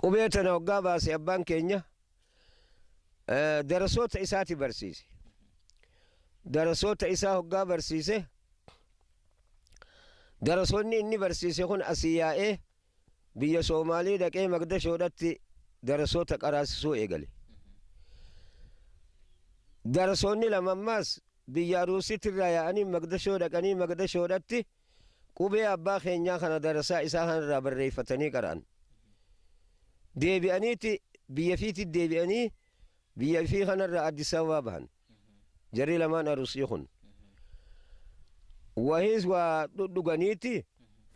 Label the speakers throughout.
Speaker 1: Qubee tana hoggaa baase abbaan keenya darasoota isaati barsiise. Darasoota isaa hoggaa barsiise, darasoonni inni barsiise kun asii yaa'ee biyya Soomaalii dhaqee Maqdashoodhatti darasoota qaraasisuu eegale. Darasoonni lama ammaas biyya Aruusiitirraa yaa'anii Maqdashoo dhaqanii Maqdashoodhatti qubee abbaa keenyaa kana darasaa isaa kanarraa barreeffatanii qara'an. Deebi'aniiti biyya fiitti deebi'anii biyya fii kanarraa Addis Ababaa bahan. Jarri lamaan Arusii kun. Wahiis waa dhudhuganiiti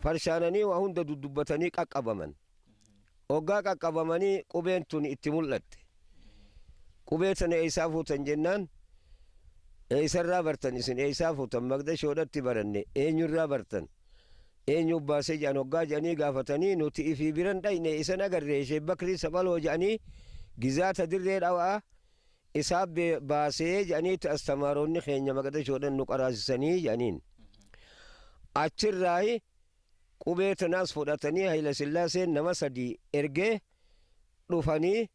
Speaker 1: farshaananii waa hunda dudubbatanii qaqqabaman. Hoggaa qaqqabamanii qubeen tun itti mul'atte. Qubee tana eessaa fuutan jennaan, eessarraa bartan isin, eessaa fuutan? Maqdashoodhatti baranne. Eenyurraa bartan, eenyu baasee jedhan hoggaa jedhanii gaafatanii, nuti ifii biran dhayne isan agarre, Sheek Bakrii Saphaloo jedhanii gizaata Dirree Dhawaa isaa baasee jedhaniiti astamaaroonni keenya Maqdashoodhan nu qaraasisanii jedhaniin. Achirraahi qubee tanaas fudhatanii Hayila Sillaaseen nama sadii ergee dhufanii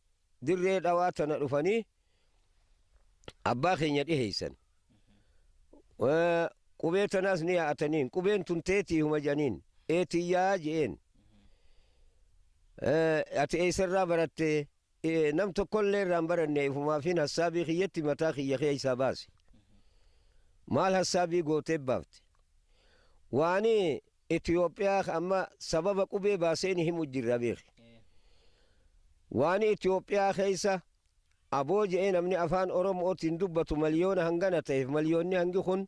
Speaker 1: Dirree Dhawaa tana dhufanii abbaa keenya dhiheessan. Qubee tanaas ni yaa'ataniin, qubeen tun teetii huma jedhaniin, eetiyyaa je'een. Ati eessarraa baratte? Nam tokkollee irraa hin baranne, ifumaafin hassaabii kiyyatti mataa kiyya keessaa baase. Maal hassaabii gootee baafte? Waani Itoophiyaa amma sababa qubee baaseen himu jirra beeki. Waan Itoophiyaa keessa aboo je'ee namni afaan Oromootiin dubbatu miliyoona hangana ta'eef, miliyoonni hangi kun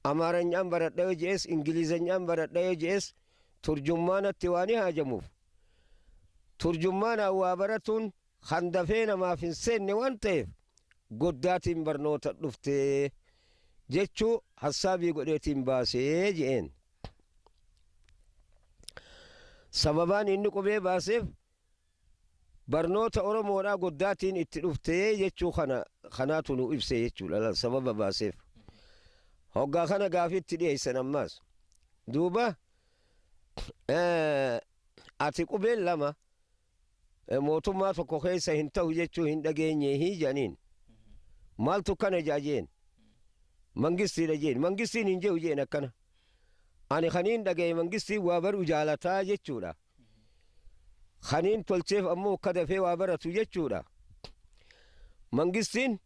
Speaker 1: Amaaranyaan baradha yoo je'es, Ingilizanyaan baradha yoo je'es, turjummaanatti waan haajamuuf turjummaanaan waa baratuun kan dafee namaaf hin seenne waan ta'eef, goddaatiin barnoota dhufte jechuu hassaabii godheetiin baasee je'een. Sababaan inni qubee baaseef barnoota Oromoodhaa goddaatiin itti dhufte jechuu kana kanaatu nu ibse jechuudha sababa baaseef. Hoggaa kana gaafii itti dhiyeessan ammaas. Duuba ati qubeen lama mootummaa tokko keessa hin ta'u jechuu hin dhageenyeehi jedhaniin. Maaltu kana jedha jeen. Mangistiidha jeen. Mangistiin hin jedhu jeen akkana. Ani kaniin dhagaye mangistiin waa baru jaalataa jechuudha. Kaniin tolcheef ammoo akka dafee waa baratu jechuudha. Mangistiin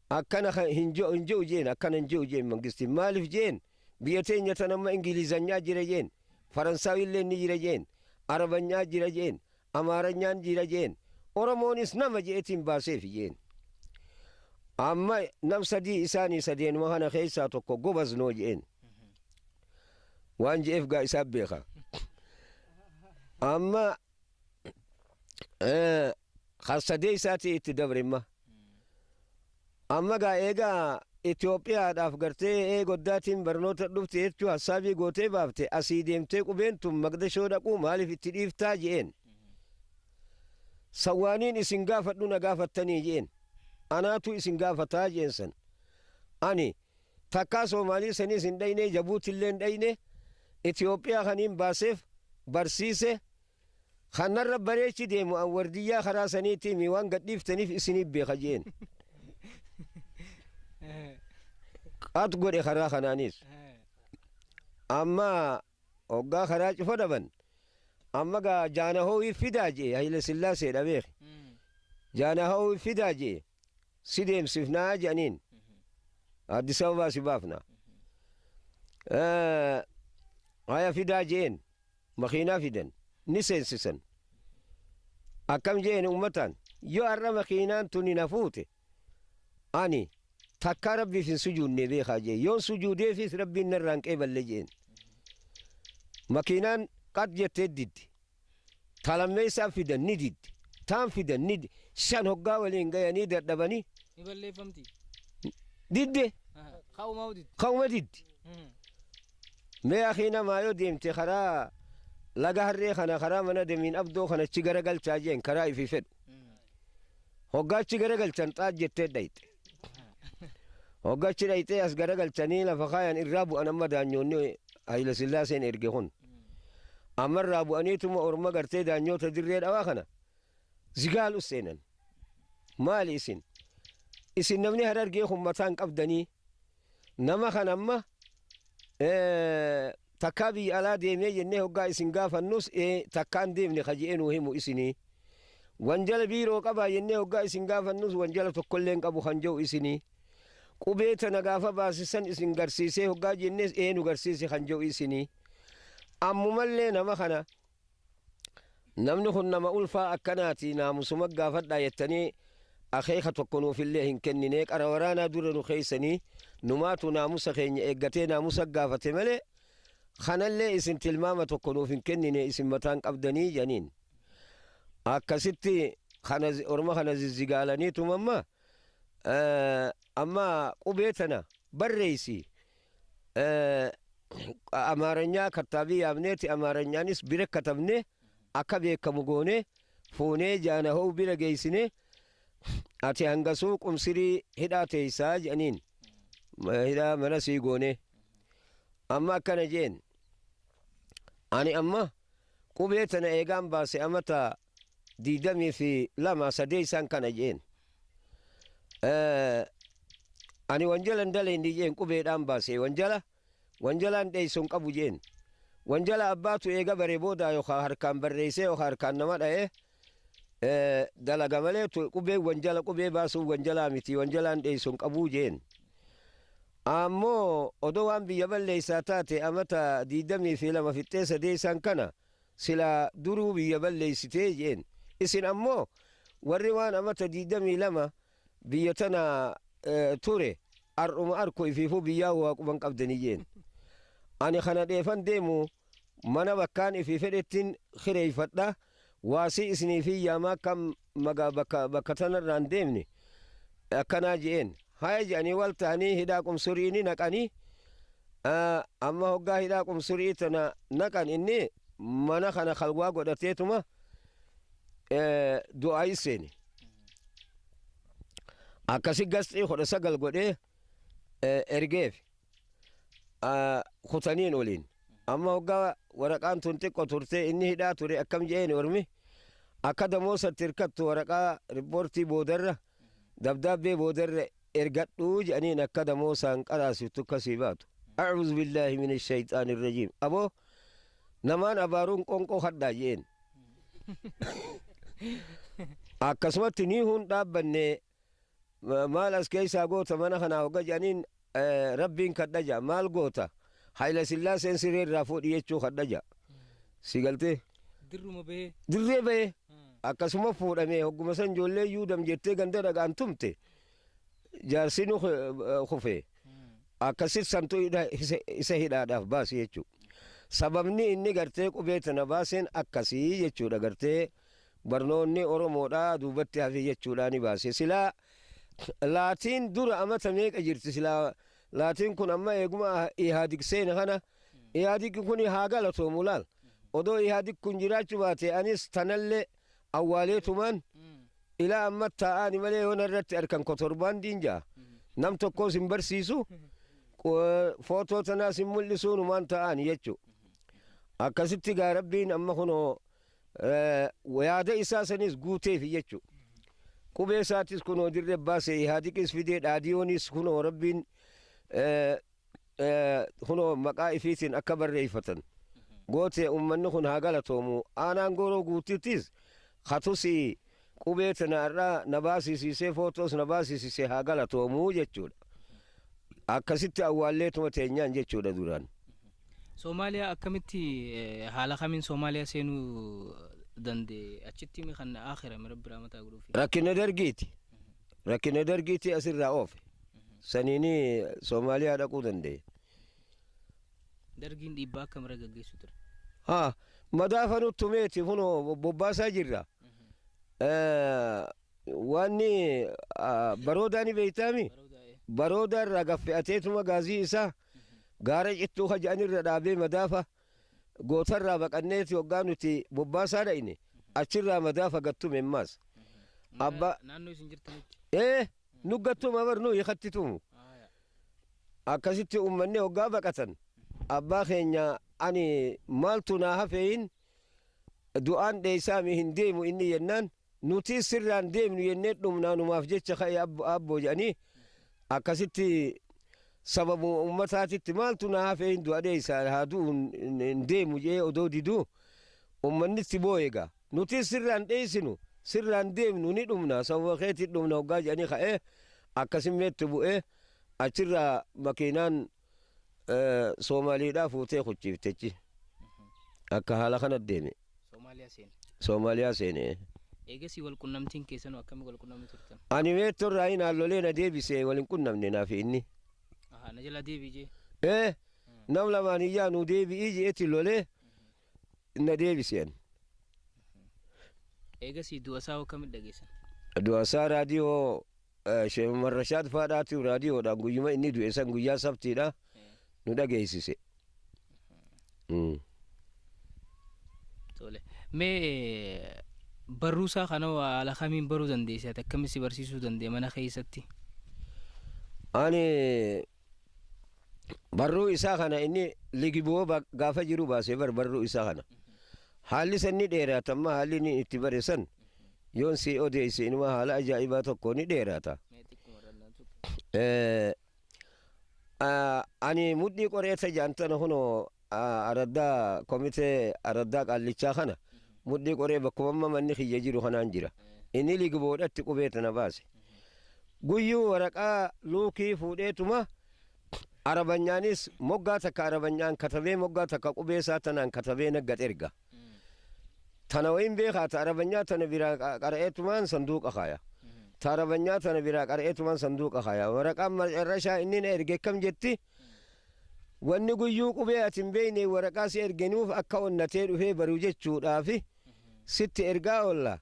Speaker 1: akkana hin jedhu jeen, akkana hin jedhu jeen mangistiin. Maaliif jeen, biyya teenya tan amma Ingilizanyaa jira jeen, Faransaawillee ni jira jeen, Arabanyaa jira jeen, Amaaranyaan jira jeen, Oromoonis nama je'etiin baaseefi jeen. Amma nam sadii isaanii sadeenuma kana keessaa tokko gobaz noo je'een. Waan je'eef gaa isaa beeka. Amma kan sadee isaatii itti dabre imma. Amma gaa eegaa Itoophiyaadhaaf gartee ee goddaatiin barnoota dhufte jechuu hassaabii gootee baafte, asii deemtee qubeen tun Maqdashoo dhaquu maaliif itti dhiiftaa je'een. Sawwaaniin isin gaafadhu na gaafattanii je'een. Anaatu isin gaafataa je'een san. Ani takkaa Soomaalii saniis hin dhayne, Jabuutillee hin dhayne, Itoophiyaa kaniin baaseef barsiise. Kan narra bareechi deemu an wardiyyaa karaa saniitiimi, waan gad dhiiftaniif isiniif beeka je'een. Qat godhe karaa kanaanis. Amma hoggaa karaa cufa dhaban, amma gaa jaanahoowi fidaa je'e Hayila Sillaaseedha beeki. Jaanahoowi fidaa je'e, si deemsifnaa je'aniin. Addis Ababaa si baafna. Haya fidaa je'een. Makiinaa fidan, ni seensisan. Akkam je'een ummataan, yoo har'a makiinaan tuni na fuute ani takkaa Rabbiif hin sujuudne beekaa je'e, yoon sujuudeefis Rabbiin narraa hin qeeballe je'een. Makiinaan qat jettee didde. Ta lammeessaa fidan ni didde, taan fidan ni shan hoggaa waliin gayanii dadhabanii
Speaker 2: Ni balleeffamti.
Speaker 1: Didde.
Speaker 2: Ka'umaa didde.
Speaker 1: Ka'uma didde. Mee akii namaa yoo deemte karaa laga harree kana, karaa mana demiin abdoo kana achi garagalchaa jeen, karaa ifii fedhu. Hoggaa achi garagalchan xaat jettee dhayxe. Hoggaa achi dhayxee as garagalchanii lafa kaayan, irraa bu'an amma daanyoonni Hayila Sillaaseen erge kun. Amma irraa bu'aniituma orma gartee daanyoota Dirree Dhawaa kana. Zigaalu seenan. Maali isin? Isin namni Harargee kun mataan qabdanii nama kan amma takkaa biyya alaa deemee jennee hoggaa isin gaafannus takkaan deemne ka je'ee nuu himu isinii. Wanjala biiroo qabaa jennee hoggaa isin gaafannus wanjala tokkollee hin qabu kan je'u isinii. Qubee tana gaafa baasisan isin garsiisee hoggaa jennees ee nu garsiise kan je'u isinii. Ammumallee nama kana namni kun nama ulfaa akkanaati naamusuma gaafadhaa jettanii akeeka tokko nuufillee hin kenninee, qara waraanaa dura nu keessanii numaatu naamusa keenya eeggatee naamusa gaafate malee kanallee isin tilmaama tokko nuuf hin kennine, isin mataan qabdanii jedhaniin. Akkasitti kana orma kana zizzigaalaniitumamma amma qubee tana barreessi, Amaaranyaa kattaabii yaamneeti, Amaaranyaanis bira katabne, akka beekamu goone fuunee jaanahoo bira geessine. Ati hangasuu qumsirii hidhaa teessaa jedhaniin, hidhaa mana sii goone. Amma akkana jeen: ani amma qubee tana eegaan baase amata 22 sadeessaan kana jeen. Ani wanjala hin daleendi jeen, qubeedhaan baase, wanjala wanjalaan dheessu hin qabu jeen. Wanjala abbaatu eega bare booda yookaan harkaan barreessee yookaan harkaan nama dha'ee dalaga malee qubee wanjala qubee baasuun wanjalaa miti, wanjalaan dheessu hin qabuu jeen. Ammoo odoo waan biyya balleessaa taate amata 22 fixxee sadeessaan kana silaa duruu biyya balleessitee jeen. Isin ammoo warri waan amata 22 biyya tana ture ar'uma arku ifiifuu biyyaa waa quban qabdanii jeen. Ani kana dheefan deemu mana bakkaan ifii fedhettiin kireeffadha, waasii isiniifii yaamaa kam magaa bakka bakka tanarraan deemne akkanaa je'een. Haya je'anii wal ta'anii hidhaa qumsurii ni naqanii. Amma hoggaa hidhaa qumsurii tana naqan inni mana kana kalwaa godhateetuma du'aa seene. Akkasi gasxii 19 godhee ergeef kutaniin oliin. Amma hoggaa waraqaan tun xiqqo turte inni hidhaa ture akkam je'een ormi akka damoosatti hirkattu waraqaa riippoortii boodarra dabdaabbee boodarra ergadhuu jedhaniin, akka damoosaan qaraasiftu akkasii baatu. أعوذ بالله من الشيطان الرجيم, aboo namaan abaaruun qonqoo hadhaa je'een. Akkasumatti ni hun dhaabbanne. Maal as keessaa goota mana kanaa hogga jedhaniin, rabbiin kadha ja'a. Maal goota? Hayila Sillaaseen siree irraa fuudhi jechuu kadha ja'a. Si galtee?
Speaker 2: Dirruma bahee.
Speaker 1: Dirree bahee akkasuma fuudhamee hogguma san ijoollee yuudam jettee ganda dhagaan tumte, jaarsi nu kufe. Akkasit santu isa hidhaadhaaf baase jechuudha. Sababni inni gartee qubee tana baaseen akkasii jechuudha, gartee barnoonni Oromoodhaa duubatti hafe jechuudha ni baase. Silaa laatiin dura amata meeqa jirti? Silaa laatiin kun amma eeguma Ihaadig seene kana. Ihaadig kun haa galatoomu laal. Odoo Ihaadig kun jiraachuu baate anis tanallee awwaaleetumaan ilaa amma taa'aani malee yoona irratti harkan kotorbaandiin jaa. Nam tokkos hin barsiisu, footoo tanaas hin mul'isuu, numaan ta'aani jechuu. Akkasitti gaa rabbiin amma kunoo yaada isaa sanis guuteefi jechuu. Qubee isaatis kunoo dirree baase, Ihaadiqis fidee, dhaadiyoonis kunoo rabbiin kunoo maqaa ifiitiin akka barreeffatan goote. Ummanni kun haa galatoomu. Aanaan Gooroo Guutittis katusi qubee tana irraa na baasisiisee footoos na baasisiisee haa galatoomuu jechuudha. Akkasitti awwaalleetuma teenyaan jechuudha duraan.
Speaker 2: Soomaaliyaa akkamitti, haala kamiin Soomaaliyaa seenuu danda'e? Achitti mi kan akirame rabbi rahmataa godhuufi?
Speaker 1: Rakkina dargiiti. Rakkina dargiiti asirraa oofe. Saniini Soomaaliyaa dhaquu danda'e.
Speaker 2: Dargiin dhiibbaa akkamirra gaggeessu ture?
Speaker 1: Haa, madaafa nutti tumeeti kunoo bobbaasaa jirra. Wanni baroodaa ni beektaami? Baroodaa irraa gaffe'ateetuma gaazii isaa gaara cittuu ka jedhanirra dhaabee madaafa gootarraa baqanneeti hoggaa nuti bobbaasaa dhayne achirraa madaafa gattume ammaas.
Speaker 2: Abbaa naannoo isin jirtanitti?
Speaker 1: Ee, nu gattuma bar, nu hiikatti tumu. Akkasitti uummanni hoggaa baqatan abbaa keenya ani maaltu naa hafeeyin du'aan dheessaami hin deemu inni jennaan. Nuti sirraan deemnu jennee dhumnaa numaaf jecha ka'e abboo jedhanii akkasitti sababuma ummataatitti maaltu na hafee hin du'a dheeysa haa du'u hin deemu jee odoo diduu ummanni itti booye gaa. Nuti sirraan dheeysinu sirraan deemnu ni dhumna sababa keetii dhumna hoggaa jedhanii ka'ee akkasimmeetti bu'ee achirraa makiinaan Soomaaliidhaa fuutee kuchiiftechi. Akka haala kana deeme.
Speaker 2: Soomaaliyaa seene.
Speaker 1: Soomaaliyaa seene.
Speaker 2: Eegasii wal qunnamtiin keessanuu akkamii wal qunnamii turtan?
Speaker 1: Ani meettorraa hin haallolee na deebise wal hin qunnamne naafi inni.
Speaker 2: Ahaa na jalaa deebi'i jee.
Speaker 1: Ee nam lamaan iyyaa nu deebi'ii je'eeti lolee na deebise ani.
Speaker 2: Eegasii du'a isaa hoo akkamitti dhageessan?
Speaker 1: Du'a isaa raadiyoo Sheekh Umar Rashaad faadhaatu raadiyoodhaan guyyuma inni du'e san guyyaa sabtiidha nu dhageessise.
Speaker 2: Tole. Mee barruu isaa kana haala kamiin baruu dandeesse ati akkamitti si barsiisuu danda'e mana keessatti?
Speaker 1: Ani barruu isaa kana inni ligiboo gaafa jiru baasee bar barruu isaa kana. Haalli san ni dheerata amma haalli inni itti bare san yoon sii odeesse inuma haala ajaa'ibaa tokko ni dheerata.
Speaker 2: Mee xiqquma irra na tuqi.
Speaker 1: Ani mudhii qoree tajaan tana kunoo araddaa komitee araddaa qaallichaa kana mudhii qoree bakkuma amma manni kiyya jiru kanaan jira. Inni ligiboodhatti qubee tana baase. Guyyuu waraqaa luukii fuudheetuma arabanyaanis moggaa takka arabanyaan katabee moggaa takka qubee isaa tanaan katabee naggat erga. Tana wayin beekaa ta arabanyaa tana biraa qara'eetumaan sanduuqa kaaya. Ta arabanyaa tana biraa qara'eetumaan sanduuqa kaaya. Waraqaan macarrashaa inni na erge akkam jetti? Wanni guyyuu qubee ati hin beekne waraqaa si ergenuuf akka onnatee dhufee baru jechuudhaafi sitti ergaa oolla.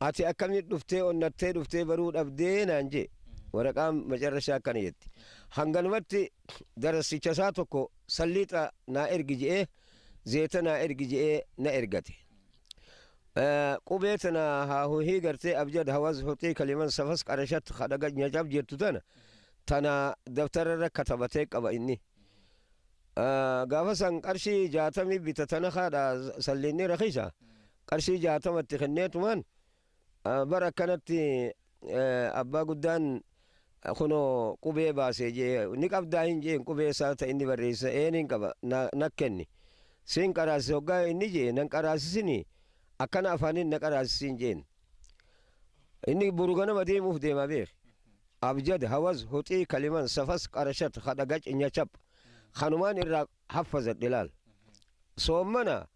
Speaker 1: Ati akkamitti dhuftee onnattee dhuftee baruu dhabdee naan jee. Waraqaan macarrashaa akkana jetti. Hanganumatti darassicha isaa tokko salliixa naa ergi je'ee zeeta naa ergi je'ee na ergate. Qubee tana haa huhii gartee abjad hawaz huxii kaliman safas qarashat khadaga nyacab jettu tana tana daftara irra katabatee qaba inni. Gaafa san qarshii 60 bita tana haadha salliinni rakisa qarshii 60tti kenneetumaan bar akkanatti abbaa guddaan kunoo qubee baasee jee ni qabdaa hin jeen qubee isaa ta inni barreessa een hin qaba na kenni siin qaraasise hoggaa inni jee nan qaraasisini akkana afaaniin na qaraasisiin jeen inni boru ganama deemuuf deema beek abjad hawaz huxii kaliman safas qarashat khadagac nyachap kanumaan irraa haffazadhe laal soommana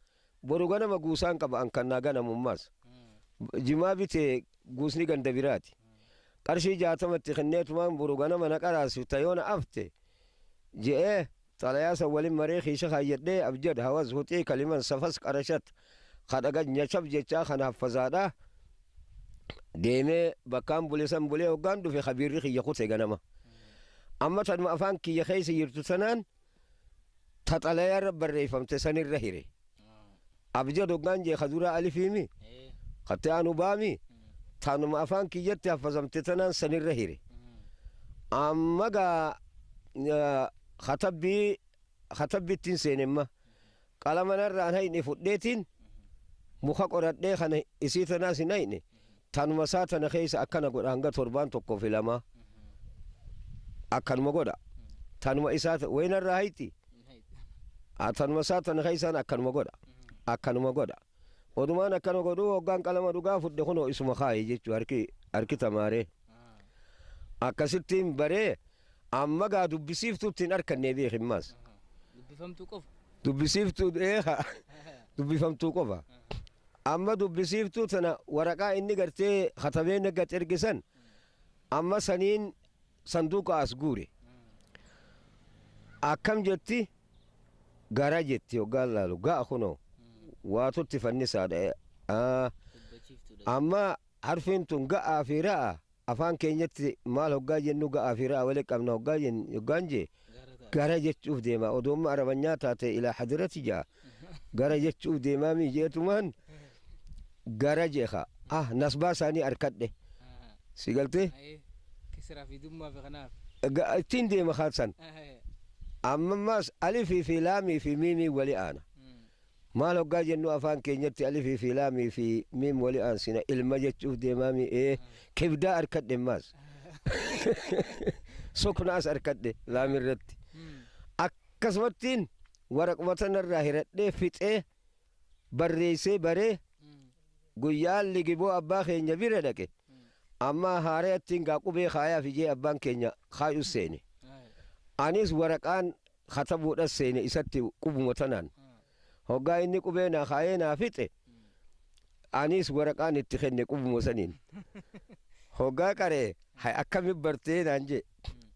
Speaker 1: boru ganama guusaan qaba an kan naa ganamummaas jimaa bitee guusni ganda biraati qarshii 60tti kenneetumaan boru ganama na qaraasifta yoo na afte je'ee xalayaa san walin maree kiisha kaayyadhee abjad hawaz huxii kaliman safas qarashat khadagaj nyachab jechaa kana haffazaadha deemee bakkaan bule san bulee hoggaan dhufe kabiirri kiyya kute ganama amma tanuma afaan kiyya keessa jirtu tanaan ta xalayaa irra barreeffamte sanirra hire abjad hoggaan jee ka duraa alifiimi katti aanu baami tanuma afaan kiyyatti haffazamte tanaan sanirra hire amma gaa katabbii katabbittiin seenemma qalama narraan hayne fudheetiin muka qoradhee kana isii tanaas hin hayne tanuma isaa tana keessa akkana godha hanga torbaan tokkoo fi lamaa akkanuma godha tanuma isaa wayinarraa hayti tanuma isaa tana keessaan akkanuma godha akkanuma godha odumaan akkana godhuu hoggaan qalama dhugaa fudhe kunoo isuma kaaye jechuu harki tamaaree akkasittiin baree amma gaa dubbisiiftuutti hin arkannee beekimmaas.
Speaker 2: Dubbifamtuu qofa.
Speaker 1: Dubbisiiftuu eeha dubbifamtuu qofa. Amma dubbisiiftuu tana waraqaa inni gartee katabee naggat ergisan amma saniin sanduuqa as guure. Akkam jetti gara jetti hoggaan laalu ga'a kunoo waatutti fannisaadha. Amma harfiin tun ga'aa fi ra'a afaan keenyatti maal hoggaa jennu ga'aa fi ra'a walitti qabna hoggaa hoggaan jee gara jechuuf deema odoomma arabanyaa taate ilaa hadirati jaa gara jechuuf deemaa mi jeetumaan gara jeeka ah nasbaa isaanii arkadhe si galtee
Speaker 2: Kisraa fi dummaa fi kanaaf.
Speaker 1: Ittiin deema kaatsan amma ammaas alifii fi laamii fi miimii wali aana. Maal hoggaa jennu afaan keenyatti alifii fi laamii fi miim wali aansina ilma jechuuf deemaami ee kibdaa arkadhe maas. Suknaas arkadhe laamirratti. Akkasumattiin waraquma tanarraa hiradhee fixee barreessee baree guyyaan ligiboo abbaa keenya bira dhaqe. Amma haareettiin gaa qubee kaayaaf ijee abbaan keenya kaayu seene. Anis waraqaan katabuudhas seene isatti qubuma tanaan. Hoggaa inni qubee naa kaayee naa fixe anis waraqaan itti kenne qubuma saniin. Hoggaa qaree hay akkami bartee naan jee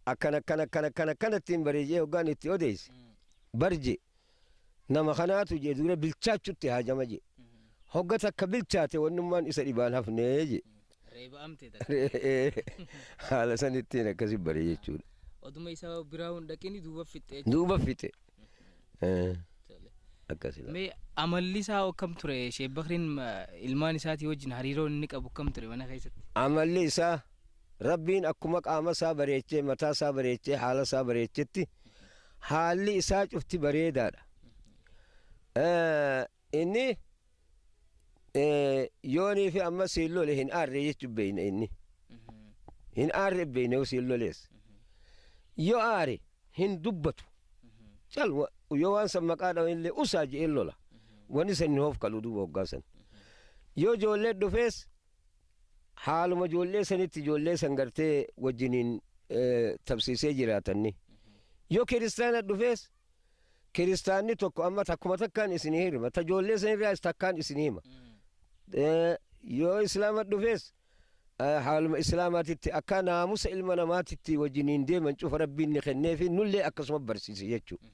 Speaker 1: akkan akkan akkan akkan akkanattiin baree jee hoggaan itti odeesse barje nama kanaatu jee dura bilchaachutti haajama jee. Hogga takka bilchaate wannummaan isa dhibaan hafnee jee.
Speaker 2: Reeba amtee takka.
Speaker 1: Haala sanittiin akkasi baree jechuudha.
Speaker 2: Oduma isa biraa hin dhaqini duuba fixxe.
Speaker 1: Duuba fixe. Akkasi.
Speaker 2: Mee amalli isaa akkam ture? Sheek Bakriin ilmaan isaatii wajjin hariiroo inni qabu akkam ture mana keessatti?
Speaker 1: Amalli isaa Rabbiin akkuma qaama isaa bareechee mataa isaa bareechee haala isaa bareechetti haalli isaa cufti bareedaadha. Inni yoonii fi amma siin lole hin aarre jechuun beeyna inni. Hin aarre beeyna yoo siin lolees. Yoo aare hin dubbatu. Cal yoo waan san maqaa dhawan illee usaa je'ee lola. Wanni san hin hoofkalu duuba hoggaa san. Yoo ijoollee dhufees haaluma ijoollee sanitti ijoollee san gartee wajjiniin tabsiisee jiraatanni. Yoo kiristaana dhufees kiristaanni tokko amma takkuma takkaan isinii hirma. Ta ijoollee sanirraas takkaan isinii hima. Yoo islaama dhufees haaluma islaamaatitti akka naamusa ilma namaatitti wajjiniin deeman cufa Rabbiin ni kenneefi nullee akkasuma barsiise jechuudha.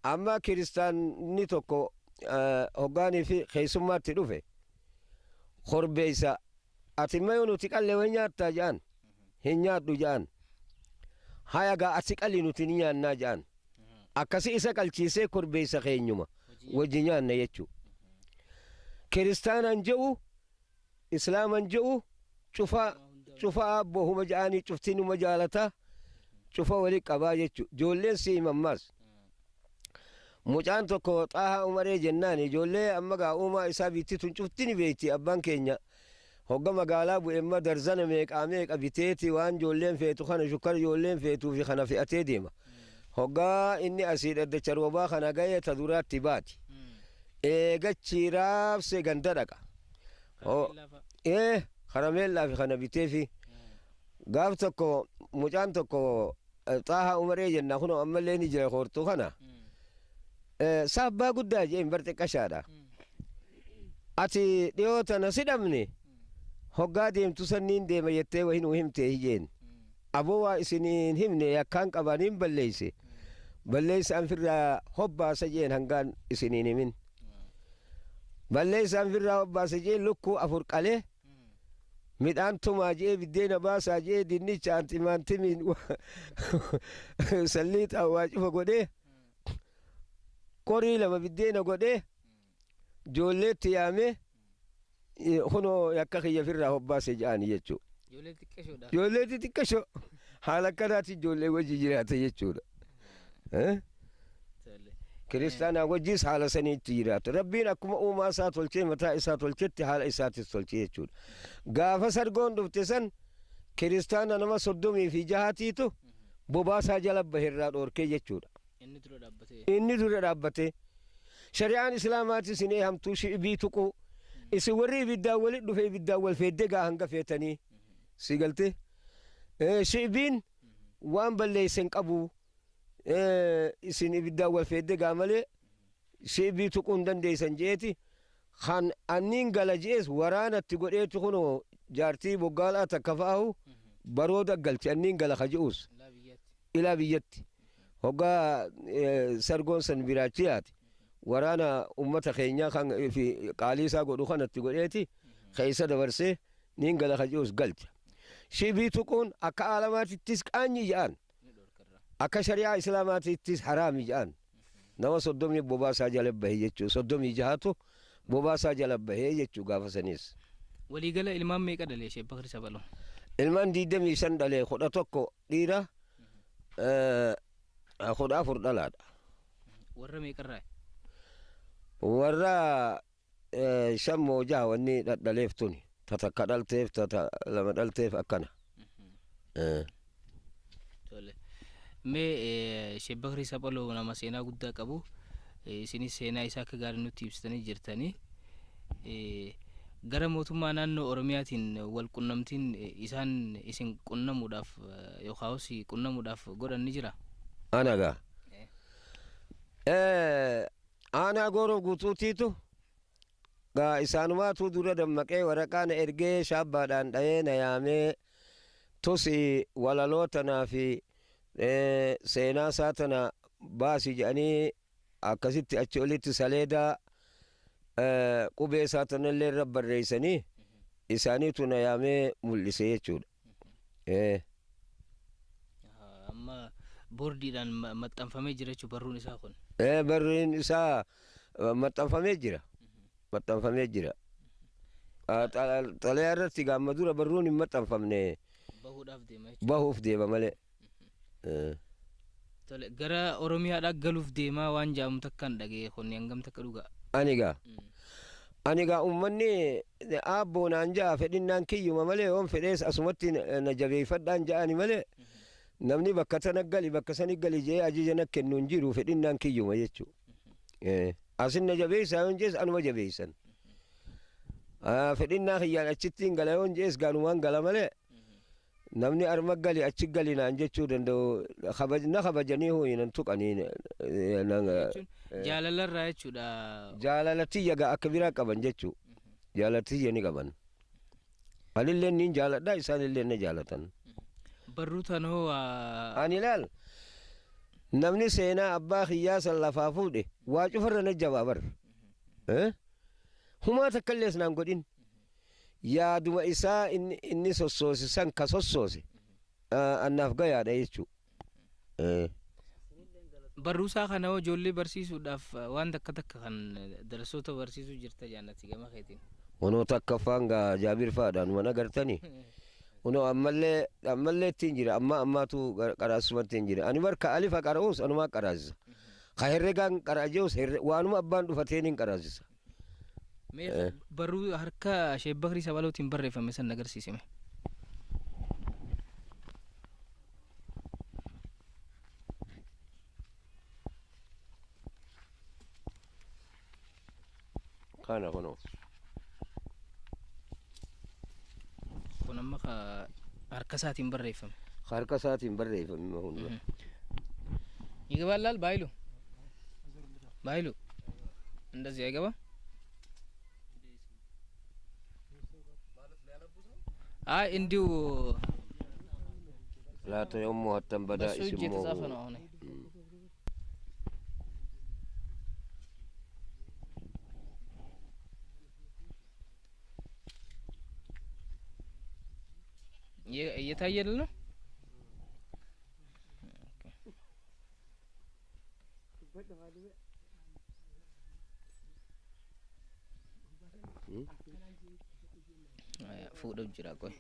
Speaker 1: Amma kiristaanni tokko hoggaanii fi keessummaatti dhufe korbeessa ati mayo nuti qalle way nyaattaa jedhan hin nyaadhu jedhan. Haya gaa ati qalli nuti ni nyaannaa jedhan. Akkasi isa qalchiisee korbeessa keenyuma wajji nyaanna jechuudha. Kiristaanan je'u islaaman je'u cufa cufa abboo huma ja'anii cuftiin huma jaalata cufa wali qabaa jechuudha. Ijoolleen si himammaas. Mucaan tokko Xaahaa Umaree jennaan ijoollee amma gaa uumaa isaa biitti tun cufti ni beekti abbaan keenya. Hogga magaalaa bu'e imma darzana meeqaa meeqa biteeti waan ijoolleen feetu kana shukkara ijoolleen feetuu fi kana fe'atee deema. Hoggaa inni asii dhaddacha roobaa kana ga'ee ta duraatti baati. Eegachi raabsee ganda dhaqa. Karameellaa fi kana biteefi gaaf tokko mucaan tokko Xaahaa Umaree jenna kunoo ammallee ni jira koortuu kana. Saabbaa guddaa jeen bar xiqqashaadha. Ati dhiyoo tana si dhabne hoggaa deemtu sanniin deema jettee wahi nuu himtee hijeen. Aboo waa isiniin himne yakkaan qabaniin balleeyse. Balleeysa an firraa hobbaasa jeen hangaan isiniin himin. Balleeysa an firraa hobbaasa jeen lukkuu 4 qalee midhaan tumaa jee biddeena baasaa jee dinnicha timaantimiin salliixaa waa cufa godhee qorii 2 biddeena godhee ijoolleetti yaamee kunoo yakka kiyya firraa hobbaase jedhani jechuudha.
Speaker 2: Ijoollee xiqqashoodha.
Speaker 1: Ijoollee xixiqqashoo haala akkanaatti ijoollee wajji jiraata jechuudha. Kiristaanaa wajjis haala saniitti jiraata. Rabbiin akkuma uumaa isaa tolchee mataa isaa tolchetti haala isaatis tolchee jechuudha. Gaafa sargoon dhufte san kiristaana nama 36tiitu bobaasaa jala baherraa dhoorkee jechuudha.
Speaker 2: Inni dura dhaabbatee.
Speaker 1: Inni dura dhaabbatee. Shari'aan islaamaatis hin eehamtuu shi'ibii tuquu. Isin warri ibiddaan walit dhufe ibiddaan wal feeddee gaa hanga feetanii. Si galtee? Shi'ibiin waan balleesse hin qabu. Isin ibiddaan wal feeddee gaa malee shi'ibii tuquu hin dandeessan jeeti. Kan anniin gala jees waraanatti godheetu kunoo jaartii boggaalaa takka fa'aahu barooda galche anniin gala ka je'us. Ilaa biyyatti. Hoggaa sargoon san biraachi yaate waraana ummata keenyaa kan fi qaalii isaa godhu kanatti godheeti keessa dabarsee niin gala ka je'us galcha. Shibii tuquun akka aalamaatittis qaanyi ja'an. Akka shari'aa islaamaatittis haraami ja'an. Nama 30 bobaasaa jala bahe jechuudha. 36tu bobaasaa jala bahee jechuu gaafa sanis.
Speaker 2: Waliigala ilmaan meeqa dhalee Sheek Bakri Sabaloo?
Speaker 1: Ilmaan 25 dhalee 11 dhiira 14 dhalaadha.
Speaker 2: Warra meeqarraa?
Speaker 1: Warra shan moo jaha wanni dhadhaleef tuni. Ta takka dhalteef, ta lama dhalteef akkana.
Speaker 2: Tole. Mee Sheek Bakrii Saphaloo nama seenaa guddaa qabu. Isinis seenaa isaa akka gaarii nutti ibsitanii jirtanii. Gara mootummaa naannoo Oromiyaatiin wal qunnamtiin isaan isin qunnamuudhaaf yookaan si qunnamuudhaaf godhan ni jira?
Speaker 1: Ana gaa. Aanaa Gooroo Guutuutiitu gaa isaanumaatu dura dammaqee waraqaa na ergee shaabbaadhaan dhayee na yaamee tusi walaloo tanaa fi seenaa isaa tana baasi jedhanii akkasitti achi olitti saleedaa qubee isaa tanallee irra barreessanii isaaniitu na yaamee mul'ise jechuudha.
Speaker 2: Amma boordiidhaan maxxanfamee jira jechuudha barruun isaa kun.
Speaker 1: Barruun isaa maxxanfamee jira. Maxxanfamee jira. Xalayaa irratti gaamma dura barruun hin maxxanfamne.
Speaker 2: Bahuudhaaf deema jechuudha.
Speaker 1: Bahuuf deema malee.
Speaker 2: Tole, gara Oromiyaadhaa galuuf deemaa waan jedhamu takkaan dhaga'e, kun hangam takka dhugaa?
Speaker 1: Ani gaa. Ani gaa uummanni aabboo naan ja'a, fedhinnaan kiyyuma malee yoon fedhees asumatti na jabeeffadhaan ja'ani malee namni bakka tana gali, bakka sani gali jee ajaja na kennu hin jiru, fedhinnaan kiyyuma jechuudha. Asin na jabeessaa yoon jees anuma jabeessan. Fedhinnaa kiyyaan achitti hin gala yoon jees gaanumaan gala malee namni arma gali achi gali naan jechuu danda'u na kabajanii hoo nan tuqanii.
Speaker 2: Jaalalarraa jechuudha.
Speaker 1: Jaalala tiyya gaa akka biraa qaban jechuu. Jaalala tiyya ni qaban. Anillee niin jaaladha, isaanillee na jaalatan.
Speaker 2: Barruu tan hoo?
Speaker 1: Ani ilaal, namni seenaa abbaa kiyyaa san lafaa fuudhe waa cufarra na jabaa bar. Humaa takkallees naan godhin. Yaaduma isaa inni sossoose san ka sossoose annaaf gayaadha jechuu.
Speaker 2: Barruu isaa kana hoo ijoollee barsiisuudhaaf waan takka takka kan darasoota barsiisuu jirta jaannati gama keetiin?
Speaker 1: Onoo takkaffaan gaa Jaabir fa'aadhaan mana agartanii. Onoo ammallee ammallee ittiin jira, amma ammaatu qaraasumatti hin jira. Ani barka alifa qara'uus anumaa qaraasisa. Ka herregaan qara'a jeus waanuma abbaan dhufateen hin qaraasisa.
Speaker 2: Mee barruu harka Sheek Bakrii Saphalootiin barreeffame san agarsiisime.
Speaker 1: Kana kunoo.
Speaker 2: Kun amma ka harka isaatiin barreeffame.
Speaker 1: Harka isaatiin barreeffame hunda.
Speaker 2: ይገባላል ባይሉ ባይሉ እንደዚህ አይገባም። አይ እንዲሁ
Speaker 1: Laata yommuu hattan badaa
Speaker 2: በሱ እጅ የተጻፈ ነው አሁን። እየታየልን ነው። Fuudhuuf jira, qoy.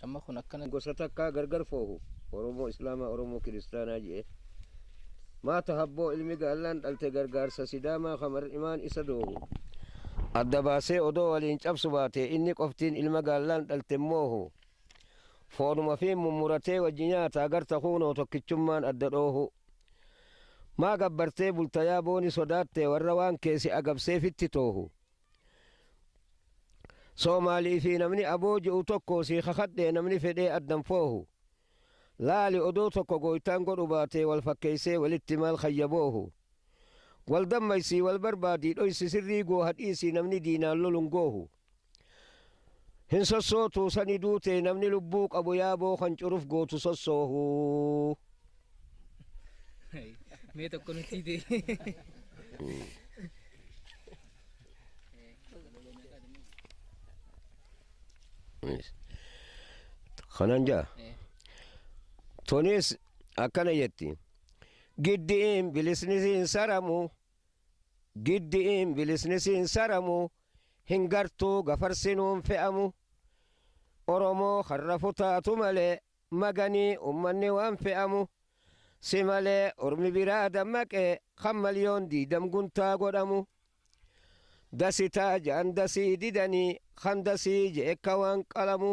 Speaker 2: Amma kun akkana
Speaker 1: Gosa takkaa gargar foohu, Oromoo Islaamaa, Oromoo Kiristaanaa jee. Maata habboo ilmi gaallaan dhalte gargaarsa Sidaamaa kamar imaan isa doohu. Adda baasee odoo waliin cabsu baate inni qoftiin ilma gaallaan dhalte moohu. Foonuma fi mummuratee wajji nyaata agarta kuunoo tokkichummaan adda dhoohu. Maa gabbartee bultayaa booni sodaatte warra waan keessi agabsee fitti toohu. Soomaalii fi namni aboo ji'u tokko sii kakadhee namni fedhee addan foohu. Laali odoo tokko gooytaan godhu baatee wal fakkeeysee walitti maal kayyaboohu. Wal dammaysii wal barbaadii dhoysi sirrii gooha dhiisii namni diinaan lolun goohu. Hin sossootuu sani duutee namni lubbuu qabu yaaboo kan curuf gootu sossoohu.
Speaker 2: Mee tokko nutti ta'e.
Speaker 1: Kanan jaa. Tunis akkana jetti. Giddiin bilisni siin saramu. Giddiin bilisni siin saramu. Hin gartuu gafarsinuun fe'amu. Oromoo harra futaatu malee Maganii ummanni waan fe'amu. Si malee ormi biraa dammaqee kan miliyoon 20 guntaa godhamu. Dasitaa ja'an dasii didanii kan dasii je'e ka waan qalamu.